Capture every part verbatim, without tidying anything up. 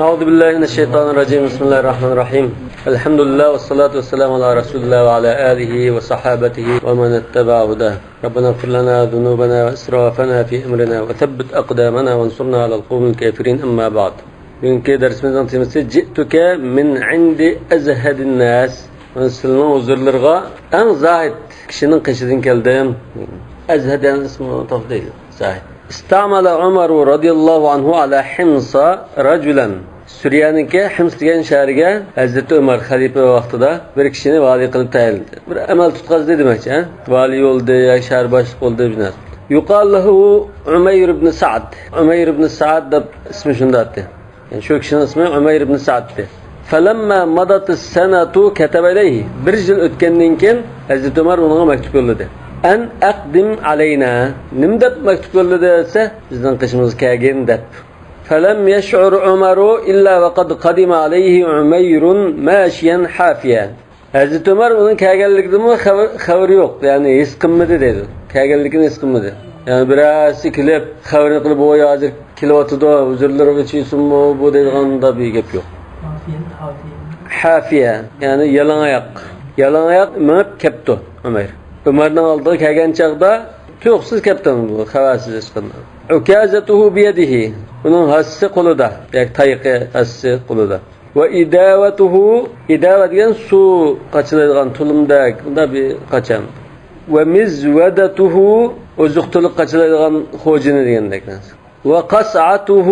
أعوذ بالله من الشيطان الرجيم. بسم الله الرحمن الرحيم. الحمد لله والصلاة والسلام على رسول الله وعلى آله وصحابته ومن اتبع هداه. ربنا اغفر لنا ذنوبنا وإسرافنا في أمرنا وثبت أقدامنا وانصرنا على القوم الكافرين. أما بعد. بۈگۈنكى دەرسىمىزنىڭ تېمىسى جئتك من عند أزهد الناس. مەن سىلىنىڭ ھۇزۇرلىرىغا ئەڭ زاھىد كىشىنىڭ قېشىدىن كەلدىم. ئەزھەد يەنى ئىسمى تەفدىل، زاھىد. استعمل عمر رضي الله عنه على حمص رجلا. سۈرىيەنىڭكى ھىمس دېگەن شەھىرىگە ھەزرىتى ئۆمەر خەلىپە ۋاقتىدا بىر كىشىنى ۋالىي قىلىپ تەيىنلىدى. بىر ئەمەل تۇتقازدى دېمەكچى، ھە؟ ۋالىي بولدى ياكى شەھەر باشلىقى بولدى، بىر نەرسە. يقال له عمير بن سعد. ئۇمەير ئىبن سەئد دەپ ئىسمى شۇنداق ئىدى. يەنى شۇ كىشىنىڭ ئىسمى ئۇمەير ئىبن سەئد ئىدى. فلما مضت السنة كتب إليه. بىر يىل ئۆتكەندىن كېيىن ھەزرىتى ئۆمەر ئۇنىڭغا مەكتۇپ يوللىدى. أن أقدم علينا. نېمە دەپ مەكتۇپ يوللىدى دېسە، بىزنىڭ قېشىمىزغا كەلگىن دەپ. فلم يشعر عمر إلا وقد قدم عليه عمير ماشيا حافيا. ھەزرىتى ئۆمەر ئۇنىڭ كەلگەنلىكىدىنمۇ خەۋەر، خەۋىرى يوق، يەنى ھېس قىلمىدى دەيدۇ. كەلگەنلىكىنى ھېس قىلمىدى. يەنى بىرەرسى كېلىپ خەۋىرىنى قىلىپ، ۋوي ھازىر كېلىۋاتىدۇ، ھۇزۇرلىرىغا چىقسۇنمۇ بۇ دەيدىغاندا بىر گەپ يوق. ھافىيە، ھافىيە. ھافىيە، يەنى يالاڭ ئاياق. يالاڭ ئاياق مېڭىپ كەپتۇ ئۆمەر. ئۆمەرنىڭ ئالدىغا كەلگەن چاغدا تۇيۇقسىز كەپتۇ بۇ، خەۋەرسىز ھېچقانداق. عكازته بيده. ئۇنىڭ ھاسىسى قولىدا، ياكى تايىقى، ھاسىسى قولىدا. وإداوته، ئىداۋە دېگەن سۇ قاچىلايدىغان تۇلۇمدەك، مۇنداق بىر قاچان. ومزودته، ئوزۇق-تۈلۈك قاچىلايدىغان خوجىنى دېگەندەك نەرسە. وقصعته،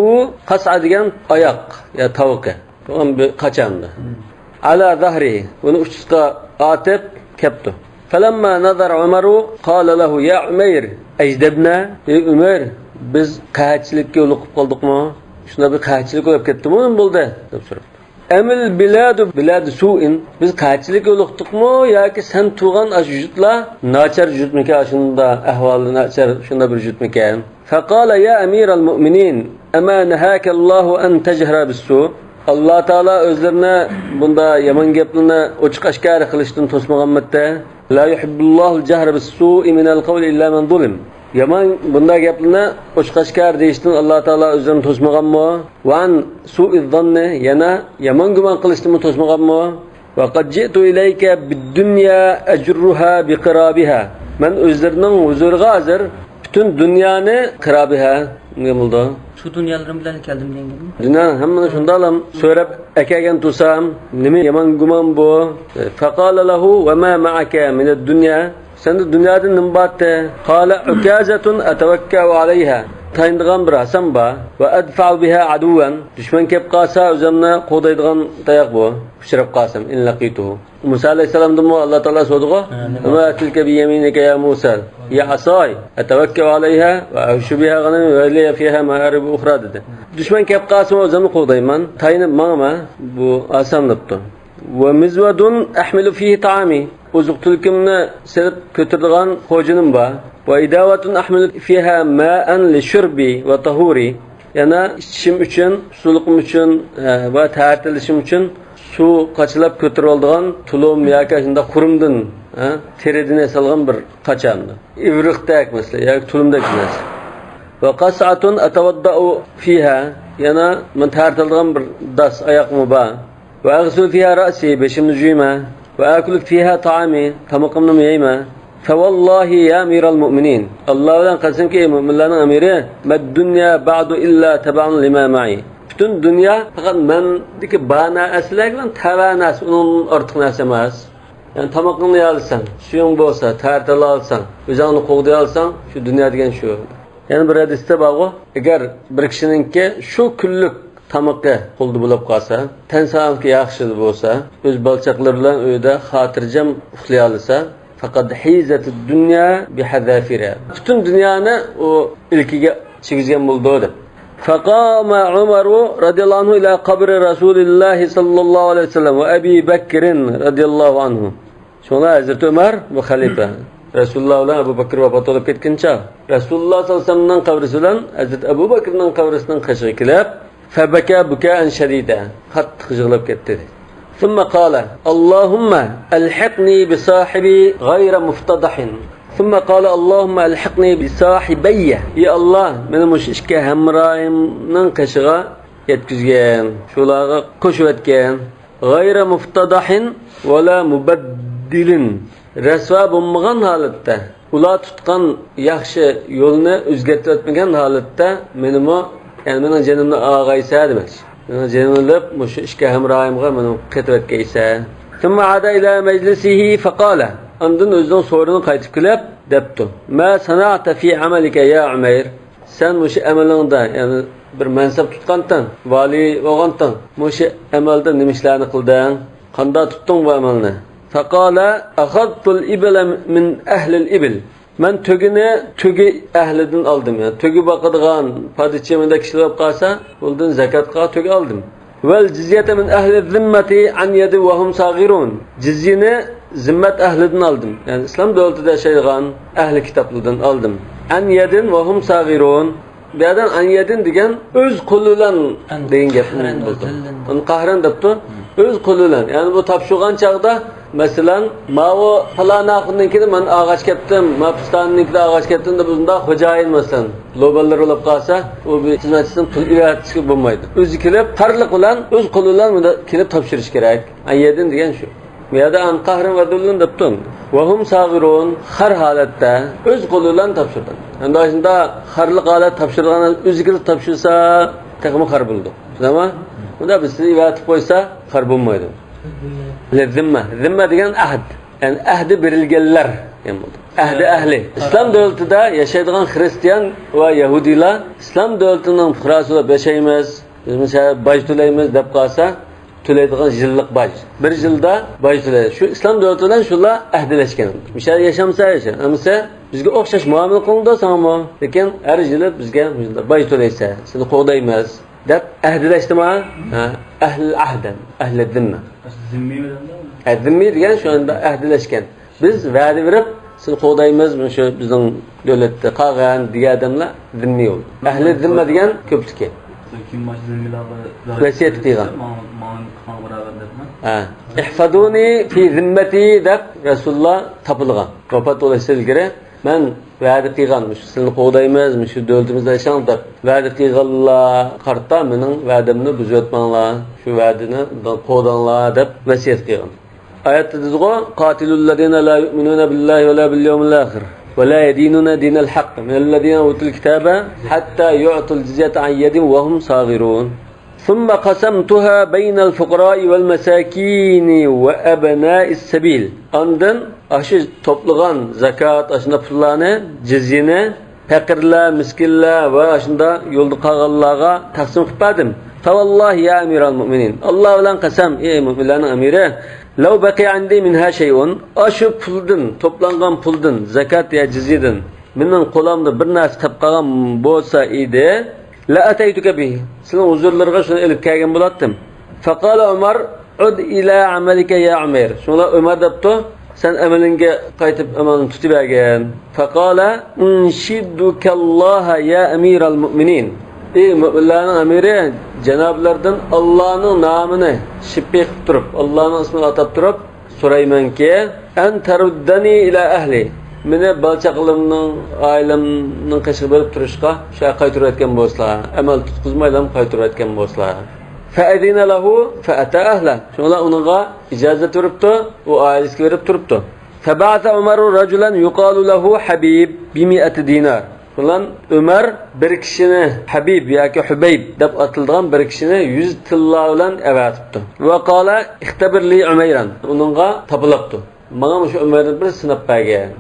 قەسئە دېگەن ئاياق يا تاۋىقى. بولغان بىر قاچاندى. على ظهره، بۇنى ئۇچىسىغا ئاتىپ كەپتۇ. فلما نظر عمر قال له يا عمير أجدبنا. ئەي ئۆمەر، بىز قەھەتچىلىككە يولۇقۇپ قالدۇقمۇ؟ شۇنداق بىر قەھەتچىلىك بولۇپ كەتتىمۇ، نېمە بولدى؟ دەپ سوراپتۇ. أم البلاد بلاد سوء. بىز قەھەتچىلىككە يولۇقتۇقمۇ ياكى سەن تۇرغان ئاشۇ يۇرتلار ناچار يۇرتمىكەن، ئاشۇنداق ئەھۋالى ناچار، شۇنداق بىر يۇرتمىكەن؟ فقال يا أمير المؤمنين أما نهاك الله أن تجهر بالسوء. ئاللا تائالا ئۆزلىرىنى بۇنداق يامان گەپلىرىنى ئوچۇق ئاشكارا قىلىشتىن توسمىغانمىدى؟ لا يحب الله الجهر بالسوء من القول إلا من ظلم. يامان بۇنداق گەپلىرىنى ئوچۇق ئاشكارا دېيىشتىن ئاللا تائالا ئۆزلىرىنى توسمىغانمۇ؟ وعن سوء الظن، يەنە يامان گۇمان قىلىشتىنمۇ توسمىغانمۇ؟ وقد جئت إليك بالدنيا أجرها بقرابها. مەن ئۆزلىرىنىڭ ھۇزۇرىغا ھازىر پۈتۈن دۇنيانى، قىرابىھا، نېمە بولىدۇ؟ شۇ دۇنيالىرىم بىلەن كەلدىم دېگەن گەپمۇ؟ دۇنيا ھەممىنى شۇنداقلا سوراپ ئەكەلگەن تۇرسام، نېمە يامان گۇمان بۇ؟ فقال له وما معك من الدنيا؟ سەندە دۇنيادا نېمە بارتى؟ قال عكازة أتوكأ عليها. تايىنىدىغان بىر ھاسام بار. وأدفع بها عدوا. دۈشمەن كەپ قالسا، ئۆزۈمنى قوغدايدىغان تاياق بۇ. ئۇچراپ قالسام، إن لقيته. مۇسا ئەلەيھىسسالامدىنمۇ ئاللا تائالا سورىدىغۇ، نعم. وما تلك بيمينك يا موسى؟ هي عصاي أتوكأ عليها وأحش بها غنمي ولي فيها مآرب أخرى دېدى. دۈشمەن كەپ قالسىمۇ ئۆزۈمنى قوغدايمەن، تايىنىپ ماڭىمەن، بۇ ھاسام دەپتۇ. ومزود أحمل فيه طعامي. ئوزۇق-تۈلۈكۈمنى سېلىپ كۆتۈرىدىغان خوجىنىم بار. وإداوة أحمل فيها ماء لشربي وطهوري. يەنە ئىچىشىم ئۈچۈن، سۇلۇقۇم ئۈچۈن، ھە، ۋە تەھەر تىلىشىم ئۈچۈن سۇ قاچىلاپ كۆتۈرۈۋالىدىغان تۇلۇم ياكى شۇنداق خۇرۇمدىن، ھە، تېرىدىن ياسالغان بىر قاچاندۇ. ئىۋرىقتەك مەسىلەن، ياكى تۇلۇمدەك نەرسە. وقصعة أتوضأ فيها، يەنە مەن تەھەر تىلىدىغان بىر داس ئاياقمۇ بار. وأغسل فيها رأسي، بېشىمنى جۇيىمەن. وآكل فيها طعامي، تامىقىمنىمۇ يەيمەن. فوالله يا أمير المؤمنين، ئاللا بىلەن قەسەمكى، ئەي مۆمىنلەرنىڭ ئەمىرى، ما الدنيا بعد إلا تبعا لما معي. پۈتۈن دۇنيا پەقەت مەندىكى بار نەرسىلەر بىلەن تەۋە نەرسە، ئۇنىڭدىن ئارتۇق نەرسە ئەمەس. يەنى تامىقىڭنى يەۋالساڭ، سۈيۈڭ بولسا، تەھەر تىلىۋالساڭ، ئۆزۈڭنى قوغدىيالىساڭ، شۇ دۇنيا دېگەن شۇ. يەنە بىر ھەدىستە بارغۇ، ئەگەر بىر كىشىنىڭكى شۇ كۈنلۈك تامىقى قولدا بولۇپ قالسا، تەن سالامىتى ياخشى بولسا، ئۆز بالا-چاقىلىرى بىلەن ئۆيدە خاتىرجەم ئۇخلىيالىسا، فقد حيزت الدنيا بحذافيرها. پۈتۈن دۇنيانى ئۇ ئىلكىگە چىگىزگەن بولىدۇ دەپ. فقام عمر رضي الله عنه إلى قبر رسول الله صلى الله عليه وسلم وأبي بكر رضي الله عنه. شۇڭا ھەزرىتى ئۆمەر، بۇ خەلىپە، رەسۇلۇللا بىلەن ئەبۇ بەكرى ۋاپات بولۇپ كەتكىنىچە، رەسۇلۇللا سەللەللاھۇ ئەلەيھى ۋەسەللەمنىڭ قەبرىسى بىلەن ھەزرىتى ئەبۇ بەكرىنىڭ قەبرىسىنىڭ قېشىغا كېلىپ، فبكى بكاء شديدا، قاتتىق يىغلاپ كەتتى. ثم قال اللهم ألحقني بصاحبي غير مفتضح. ثم قال اللهم ألحقني بصاحبي. ئى ئاللا، مېنى مۇشۇ ئىككى ھەمراھىمنىڭ قېشىغا يەتكۈزگەن، شۇلارغا قوشۇۋەتكەن. غير مفتضح ولا مبذل، رەسۋا بولمىغان ھالەتتە، ئۇلار تۇتقان ياخشى يولنى ئۆزگەرتىۋەتمىگەن ھالەتتە مېنىمۇ، يەنى مېنىڭ جېنىمنى ئالغايسە دېمەكچى. مېنىڭ جېنىمنى ئېلىپ، مۇشۇ ئىككى ھەمراھىمغا مېنى قېتىۋەتكەيسە. ثم عاد إلى مجلسه فقال، ئاندىن ئۆزىنىڭ سورۇنىغا قايتىپ كېلىپ دەپتۇ: ما صنعت في عملك يا عمير؟ سەن مۇشۇ ئەمىلىڭدە، يەنى بىر مەنسەپ تۇتقانتىڭ، ۋالىي بولغانتىڭ، مۇشۇ ئەمەلدە نېمە ئىشلارنى قىلدىڭ؟ قانداق تۇتتۇڭ بۇ ئەمەلنى؟ فقال: أخذت الإبل من أهل الإبل. مەن تۆگىنى تۆگە ئەھلىدىن ئالدىم. يەنى تۆگە باقىدىغان پادىچى مۇنداق كىشىلەر بولۇپ قالسا، ئۇلدىن زاكاتقا تۆگە ئالدىم. والجزية من أهل الذمة عن يد وهم صاغرون. جىزيىنى زىممەت ئەھلىدىن ئالدىم. يەنى ئىسلام دۆلىتىدە ياشايدىغان ئەھلى كىتابلاردىن ئالدىم. عن يد وهم صاغرون. بۇ يەردىن عن يد دېگەن ئۆز قولى بىلەن دېگەن گەپ بولىدۇ. ئۇنى قەھرەن دەپتۇ. ئۆز قولى بىلەن. يەنى بۇ تاپشۇرغان چاغدا، مەسىلەن، ماۋۇ پالان ئاخۇننىڭكىنى مەن ئالغاچ كەتتىم، ماۋۇ پىستاننىڭكىنى ئالغاچ كەتتىم دەپ، ئۇنداق خوجايىن، مەسىلەن، لوبانلار بولۇپ قالسا، ئۇ بىر خىزمەتچىسىدىن پۇل ئېۋەتىشكە بولمايدۇ. ئۆزى كېلىپ، خەرلىك بىلەن ئۆز قولى بىلەن بۇنداق كېلىپ تاپشۇرۇش كېرەك. ئەييەدىن دېگەن شۇ. بۇ يەردە ئەن قەھرىن ۋە زۇللىن دەپتۇ. ۋەھۇم ساغىرۇن، خار ھالەتتە ئۆز قولى بىلەن تاپشۇردى. ئەمدى شۇنداق خارلىق ھالەتتە تاپشۇرىدىغان، ئۆزى كېلىپ تاپشۇرسا تېخىمۇ خار بولىدۇ. شۇنداقمۇ؟ بۇندا بىز سىزنى ئېۋەتىپ قويسا خار بولمايدۇ. زىممە. زىممە دېگەن ئەھد. يەنى ئەھدى بېرىلگەنلەر دېگەن بولىدۇ. ئەھدى ئەھلى. ئىسلام دۆلىتىدە ياشايدىغان خرىستىيان ۋە يەھۇدىيلار ئىسلام دۆلىتىنىڭ پۇقراسى بولۇپ ياشايمىز، بىز مۇشۇ باج تۆلەيمىز دەپ قالسا، تۆلەيدىغان يىللىق باج. بىر يىلدا باج تۆلەيدۇ. شۇ ئىسلام دۆلىتى بىلەن شۇلار ئەھدىلەشكەن. مۇشۇ يەردە ياشامسا ياشا، ئەمىسە بىزگە ئوخشاش مۇئامىلە قىلىنىدۇ ساڭىمۇ. لېكىن ھەر يىلى بىزگە مۇشۇنداق باج تۆلەيسەن، سېنى قوغدايمىز دەپ ئەھدىلەشتىما؟ ھە، ئەھلىل ئەھد، ئەھلى زىممە. زىممىي دېگەن؟ ھە، زىممىي دېگەن شۇ ئەھدىلەشكەن. بىز ۋەدە بېرىپ، سېنى قوغدايمىز، مۇشۇ بىزنىڭ دۆلەتتە قالغان دېگەن ئادەملەر زىممىي بولىدۇ. ئەھلى زىممە دېگەن كۆپتىكى. ۋەسىيەت قىلغان. ھە. احفظوني في ذمتي دەپ رەسۇلۇللا تاپىلىغان. ۋاپات بولۇشتىن ئىلگىرى، مەن ۋەدە قىلغان، مۇشۇ سىلىنى قوغدايمىز، مۇشۇ دۆلىتىمىزدە ياشاڭ دەپ ۋەدە قىلغانلار قارىتا مېنىڭ ۋەدەمنى بۇزۇۋەتمەڭلار، شۇ ۋەدىنى قوغداڭلار دەپ ۋەسىيەت قىلغان. ئايەتتە دېدىغۇ، قاتلوا الذين لا يؤمنون بالله ولا باليوم الآخر ولا يدينون دين الحق من الذين أوتوا الكتاب حتى يعطوا الجزية عن يد وهم صاغرون. ثم قسمتها بين الفقراء والمساكين وأبناء السبيل. ئاندىن ئاشۇ توپلىغان زاكات، ئاشۇنداق پۇللارنى، جىزيىنى پەقىرلەر، مىسكىنلەر ۋە ئاشۇنداق يولدا قالغانلارغا تەقسىم قىلىپ بەردىم. فوالله يا أمير المؤمنين، ئاللا بىلەن قەسەم، ئەي مۆمىنلەرنىڭ ئەمىرى، لو بقي عندي منها شيء، ئاشۇ پۇلدىن، توپلانغان پۇلدىن، زاكات يا جىزيىدىن مېنىڭ قولۇمدا بىر نەرسە قېلىپ قالغان بولسا ئىدى، لأتيتك به، سېنىڭ ھۇزۇرلىرىغا شۇنى ئېلىپ كەلگەن بولاتتىم. فقال عمر، عد إلى عملك يا عمير. شۇڭا ئۆمەر دەپتۇ، سەن ئەمىلىڭگە قايتىپ ئەمىلىڭنى تۇتۇۋەرگىن. فقال، أنشدك الله يا أمير المؤمنين. ئەي مۆمىنلەرنىڭ ئەمىرى، جانابلىرىدىن ئاللانىڭ نامىنى شىپپە قىلىپ تۇرۇپ، ئاللانىڭ ئىسمىنى ئاتاپ تۇرۇپ، سورايمەنكى، أن تردني إلى أهلي، مېنى بالا-چاقىلىرىمنىڭ، ئائىلەمنىڭ قېشىغا بېرىپ تۇرۇشقا شۇ قايتۇرۇۋەتكەن بولسىلا، ئەمەل تۇتقۇزمايلا قايتۇرۇۋەتكەن بولسىلا. فأذن له فأتى أهله، شۇڭلار ئۇنىڭغا ئىجازەت بېرىپتۇ، ئۇ ئائىلىسىگە بېرىپ تۇرۇپتۇ. فبعث عمر رجلا يقال له حبيب بمائة دينار. بۇلان ئۆمەر بىر كىشىنى، ھەبىب ياكى ھۇبەيب دەپ ئاتىلىدىغان بىر كىشىنى يۈز تىللا بىلەن ئەۋەتىپتۇ. وقال، اختبر لي عميرا، ئۇنىڭغا تاپىلاپتۇ، ماڭا مۇشۇ ئۆمەرنى بىر سىناپ بەرگىن.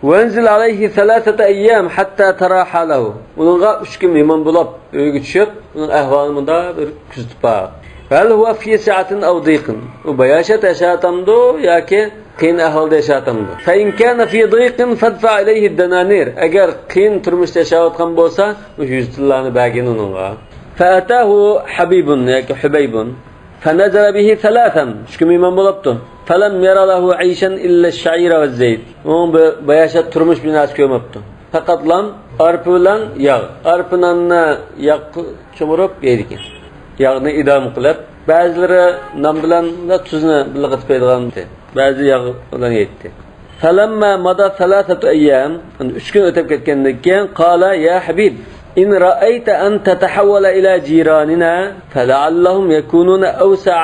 وأنزل عليه ثلاثة أيام حتى ترى حاله، ئۇنىڭغا ئۈچ كۈن مېھمان بولۇپ، ئۆيگە چۈشۈپ، ئۇنىڭ ئەھۋالىنى مۇنداق بىر كۆزىتىپ باق. هل هو في سعة أو ضيق، ئۇ باياشات ياشاۋاتامدۇ ياكى قىيىن ئەھۋالدا ياشاۋاتامدۇ؟ فإن كان في ضيق فادفع إليه الدنانير، ئەگەر قىيىن تۇرمۇشتا ياشاۋاتقان بولسا، مۇشۇ يۈز تىللانى بەرگىن ئۇنىڭغا. فأتاه حبيب ياكى حبيب، فنزل به ثلاثا، ئۈچ كۈن مېھمان بولاپتۇ. فلم ير له عيشا إلا الشعير والزيت، ئۇنىڭ بىر باياشات تۇرمۇش بىر نەرسە كۆرمەپتۇ. پەقەتلا ئارپا بىلەن ياغ، ئارپا ناننى ياغقا چومۇرۇپ يەيدىكەن. ياغنى ئىدام قىلىپ، بەزىلىرى نان بىلەن تۇزنى بىللە قېتىپ يەيدىغان، بەزى ياغ بىلەن يەيتتى. فلما مضى ثلاثة أيام، ئۈچ كۈن ئۆتۈپ كەتكەندىن كېيىن، قال يا حبيب، إن رأيت أن تتحول إلى جيراننا فلعلهم يكونون أوسع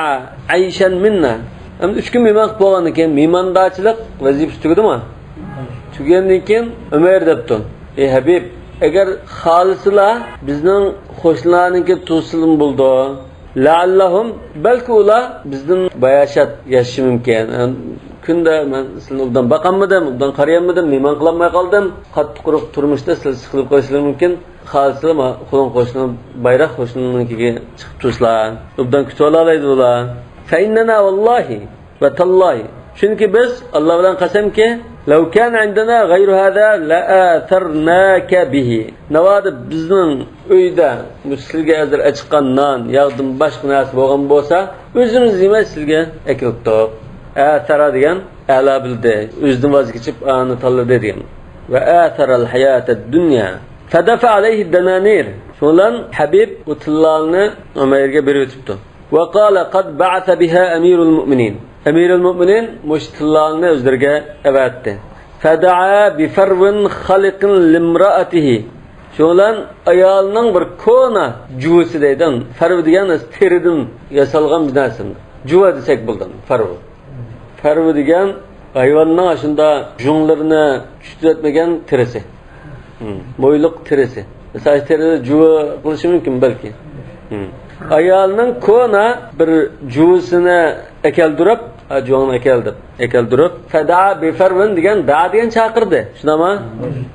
عيشا منا. ئەمدى ئۈچ كۈن مېھمان قىلىپ بولغاندىن كېيىن، مېھماندارچىلىق ۋەزىپىسى تۈگىدىمۇ؟ تۈگىگەندىن كېيىن ئۆمەير دەپتۇ: ئەي ھەبىب، ئەگەر خالىسىلا بىزنىڭ قوشنىلارنىڭكى تۇرسىلىمۇ بولىدۇ. لەئەللەھۇم، بەلكى ئۇلار بىزدىن باياشات ياشىشى مۇمكىن. كۈندە مەن سىلىنى ئوبدان باقالمىدىم، ئوبدان قارايالمىدىم، مېھمان قىلالماي قالدىم. قاتتىق قۇرۇق تۇرمۇشتا سىلەر سىقىلىپ قېلىشلىرى مۇمكىن. خالىسىلا ما-، قولۇڭ قوشنا، بايراق قوشنىنىڭكىگە چىقىپ تۇرسىلا، ئوبدان كۈتۈۋالالايدۇ ئۇلار. فإننا والله وتالله، چۈنكى بىز، ئاللا بىلەن قەسەمكى، لو كان عندنا غير هذا لآثرناك به، ناۋادا بىزنىڭ ئۆيدە بۇ سىلگە ھازىر ئەچىققان نان، ياغدىن باشقا نەرسە بولغان بولسا، ئۆزىمىز يېمەي سىلگە ئەكېلىپتۇق. ئەسەرە دېگەن ئەلا بىلدى، ئۆزىدىن ۋاز كېچىپ ئانى تاللىدى دېگەن. وآثر الحياة الدنيا فدفع عليه الدنانير. شۇنىڭ بىلەن ھەبىب ئۇ تىللانى ئۇمەيرگە بېرىۋېتىپتۇ. وقال قد بعث بها أمير المؤمنين. ئەمىرۇل مۆمىنىن مۇشۇ تىللانى ئۆزلىرىگە ئەۋەتتى. فدعا بفرو خلق لامرأته. شۇنىڭ بىلەن ئايالىنىڭ بىر كونا جۇۋىسى دەيدۇ. فەرۋ دېگەن تېرىدىن ياسالغان بىر نەرسە. جۇۋا دېسەك بولىدۇ، فەرۋ. فەرۋ دېگەن ھايۋاننىڭ ئاشۇنداق جۇڭلىرىنى چۈشتۈرەتمىگەن تېرىسى. ھىم، مويلۇق تېرىسى. مىسال، تېرىدە جۇۋا قىلىشى مۇمكىن بەلكى. ھىم. ئايالىنىڭ كونا بىر جۇۋىسىنى ئەكەلدۈرۈپ، ھە، جۇۋاڭنى ئەكەل دەپ، ئەكەلدۈرۈپ، فدعا بفرو دېگەن، دەئا دېگەن چاقىردى. شۇنداقمۇ؟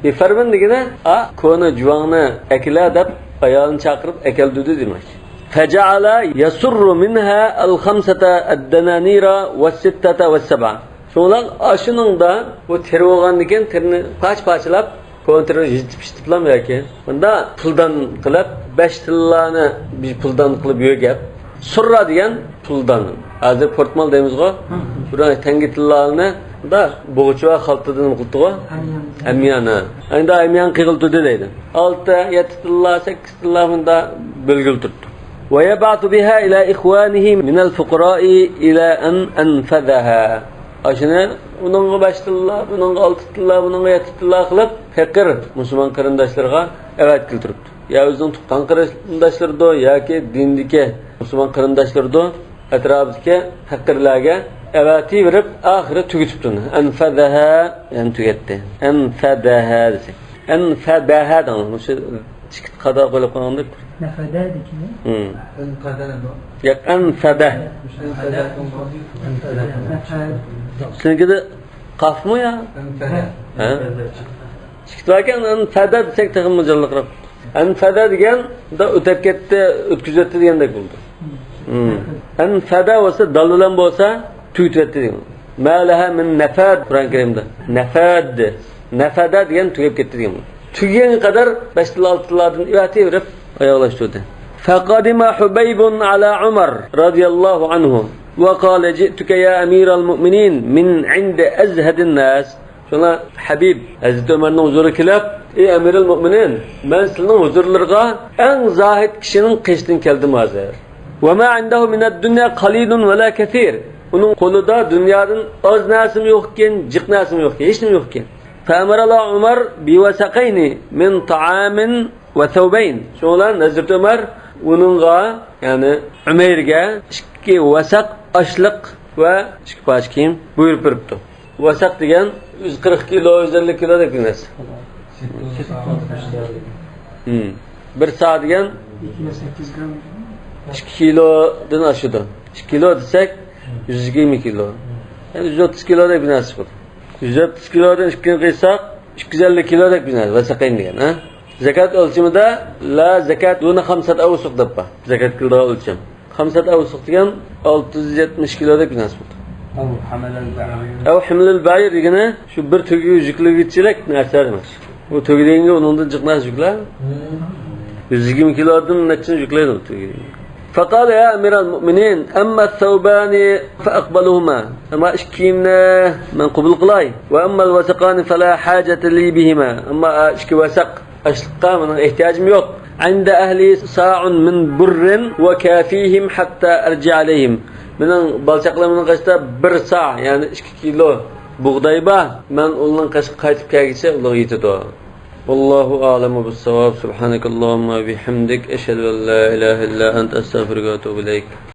بفرو دېگىنى، ئا، كونا جۇۋاڭنى ئەكىلە دەپ، ئايالىنى چاقىرىپ ئەكەلدۈردى دېمەكچى. فجعل يسر منها الخمسة الدنانير والستة والسبعة. شۇڭلار ئاشۇنىڭدا بۇ تېرە بولغاندىن كېيىن تېرىنى پارچە-پارچىلاپ، كونا تېرىنى يىتىپ-يىتىپلام ياكى بۇندا پۇلدان قىلىپ، بەش تىللانى بىر پۇلدان قىلىپ يۆگەپ، سۇررا دېگەن پۇلدان. ھازىر پورتمال دەيمىزغۇ؟ بۇرۇن تەڭگە تىللانى بۇندا بوغچا ۋە خالتىدىن قىلىپتىغۇ؟ ھەميان. ھەميان، ھە. ئەمدى ھەميان قىيغىلى تۇردى دەيدۇ. ئالتە، يەتتە تىللا، سەككىز تىللا بۇندا بۆلگىلى تۇرۇپتۇ. ويبعث بها إلى إخوانه من الفقراء إلى أن أنفذها. ئاشۇنى ئۇنىڭغا بەش تىللا، بۇنىڭغا ئالتە تىللا، بۇنىڭغا يەتتە تىللا قىلىپ، پېقىر مۇسۇلمان قېرىنداشلىرىغا ئەۋەتكىلى تۇرۇپتۇ. يا ئۆزىنىڭ تۇغقان قېرىنداشلىرىدۇ ياكى دىندىكى مۇسۇلمان قېرىنداشلىرىدۇ، ئەتراپىدىكى پېقىرلارغا ئەۋەتىۋېرىپ، ئاخىرى تۈگىتىپتۇ. ئەنفەدەھە، يەنى تۈگەتتى. ئەنفەدەھە دېسەك. ئەنفەدەھە دەڭ. مۇشۇ ئىككى قادا قويۇپ قويغاندەك. نەفەدە دېگىنى؟ ھىم. ئەنفەدە بۇ. ياق، ئەنفەدە. ئەنفەدە. ئەنفەدە. سېنىڭكىدە قافمۇ يا؟ ئەنفەدە. ھە؟ ئىككى باركەن، ئەنفەدە دېسەك تېخىمۇ جانلىقراق. ئەنفەدە دېگەن، دا ئۆتەپ كەتتى، ئۆتكۈزۈۋەتتى دېگەندەك بولدى. ھىم. ئەنفەدە بولسا، دال بىلەن بولسا، تۈگىتىۋەتتى دېگەن. ما لها من نفاد، قۇرئان كەرىمدە. نفاد. نفد دېگەن تۈگەپ كەتتى دېگەن. تۈگىگەنگە قەدەر بەش تىللا، ئالتە تىللالاردىن ئەۋەتىۋېرىپ ئاياغلاشتۇردى. فقدم حبيب على عمر رضي الله عنه وقال: جئتك يا أمير المؤمنين من عند أزهد الناس. شۇڭا ھەبىب ھەزرىتى ئۆمەرنىڭ ھۇزۇرىغا كېلىپ، ئەي ئەمىرۇل مۆمىنىن، مەن سىلىنىڭ ھۇزۇرلىرىغا ئەڭ زاھىد كىشىنىڭ قېشىدىن كەلدىم ھازىر. وما عنده من الدنيا قليل ولا كثير. ئۇنىڭ قولىدا دۇنيادىن ئاز نەرسىمۇ يوق ئىكەن، جىق نەرسىمۇ يوق ئىكەن، ھېچنېمە يوق ئىكەن. فأمر له عمر بوسقين من طعام وثوبين. شۇنىڭ بىلەن ھەزرىتى ئۆمەر ئۇنىڭغا، يەنى ئۆمەيرگە ئىككى ۋەسەق ئاشلىق ۋە ئىككى پارچە كىيىم بۇيرۇپ بېرىپتۇ. ۋەسەق دېگەن يۈز قىرىق كىلو، يۈز ئەللىك كىلودەك بىر نەرسە. ھىم. بىر سا دېگەن ئىككى كىلودىن ئاشىدۇ. ئىككى كىلو دېسەك، يۈز يىگىرمە كىلو. يەنى يۈز ئوتتۇز كىلودەك بىر نەرسە بۇ. يۈز ئوتتۇز كىلودىن ئىككىنى قىيساق، ئىككى يۈز ئەللىك كىلودەك بىر نەرسە، ۋەسەقەين دېگەن، ھە؟ زاكات ئۆلچىمىدە لا زاكات دۇنە خەمسەتە ئەۋسۇق دەپ بار. زاكات كېلىدىغان ئۆلچەم. خەمسەتە ئەۋسۇق دېگەن ئالتە يۈز يەتمىش كىلودەك بىر نەرسە بولىدۇ. ئەۋ ھەملىل بەئىر. ئەۋ ھەملىل بەئىر دېگىنى شۇ بىر تۆگىگە يۈكلىگۈچىلىك نەرسە دېمەك. ئۇ تۆگە دېگەنگە ئۇنىڭدىن جىق نەرسە يۈكلەر. يۈز يىگىرمە كىلودىن نەچچىنى يۈكلەيدۇ ئۇ تۆگە دېگەن. فقال: يا أمير المؤمنين، أما الثوبان فأقبلهما. ئەمما ئىككى كىيىمنى مەن قوبۇل قىلاي. وأما الوسقان فلا حاجة لي بهما. ئەمما ئىككى ۋەسەق ئاشلىققا مېنىڭ ئېھتىياجىم يوق. عند أهلي صاع من بر وكافيهم حتى أرجع إليهم. مېنىڭ بالا-چاقىلىرىمنىڭ قېشىدا بىر سا، يەنى ئىككى كىلو بۇغداي بار. مەن ئۇلارنىڭ قېشىغا قايتىپ كەلگۈچە ئۇلارغا يېتىدۇ. والله أعلم بالصواب. سبحانك اللهم وبحمدك، أشهد أن لا إله إلا أنت، أستغفرك وأتوب إليك.